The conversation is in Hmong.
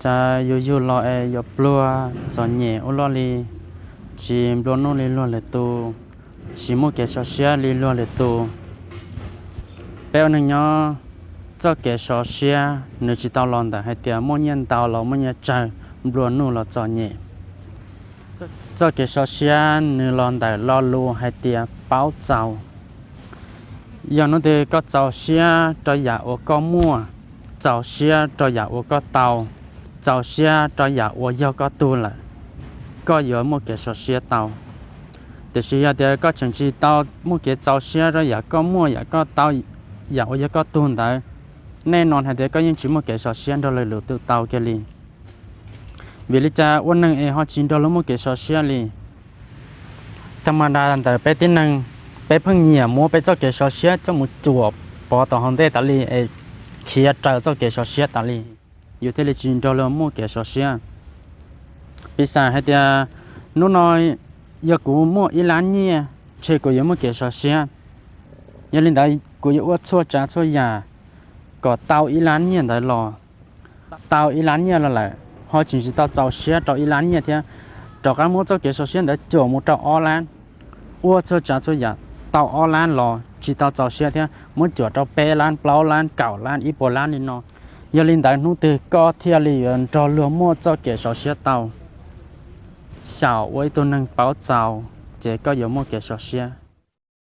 Xav yug yug los es yuav pluag txom nyem ua luaj li, tsis nplua nuj li luag lwm tus, tsis muaj kev sov siab li luag lwm tus. Peb ua neeg nyob, txoj kev sov siab nws tsis tau los ntawm hais tias muaj nyiaj ntau los muaj nyiaj tsawg, nplua nuj los txom nyem. Txoj kev sov siab nws los ntawm lo lus hais tias paub txaus. Yog hnub twg koj txaus siab rau yam uas koj muaj, txaus siab rau yam uas koj tau, txaus siab rau yam uas yog koj tug lawm, koj yuav muaj kev sov siab tau. Tiam sis yog tias koj tseem tsis tau muaj kev txaus siab rau yam koj muaj, yam koj tau, yam uas yog koj tug ntawd, nej no hais tias koj yeej tsis muaj kev sov siab nrog lwm lwm tus tau kiag li. Vim li cas ua neeg es ho tsis nrog luag muaj kev sov siab li? Tha ma da ntawm peb tib neeg, peb pheej nyiam muab peb txoj kev sov siab coj mus cuam pov tom hauv ntej tas li es khiav raws txoj kev sov siab tas li, yus thiaj li tsis nrog luag muaj kev sov siab. Piv xam hais tias hnub no yog kuv muaj ib lab nyiaj, ntshe kuv yuav muaj kev sov siab. Yog li ntawd kuv yuav ua txhua tsav txhua yam kom tau ib lab nyiaj ntawd los. Tau ib lab nyiaj los lawm ho tseem tsis tau txaus siab rau ib lab nyiaj thiab, rov qab muab txoj kev sov siab ntawd cuam mus rau ob lab. Ua txhua tsav txhua yam tau ob lab los tsis tau txaus siab thiab, muab cuam rau peb lab, plaub lab, kaum lab, ib puas lab li no. Yog li ntawd hnub twg koj thiaj li yuav nrog luag muaj txoj kev sov siab tau? Xyaum ua ib tug neeg paub txaus, ces koj yuav muaj kev sov siab.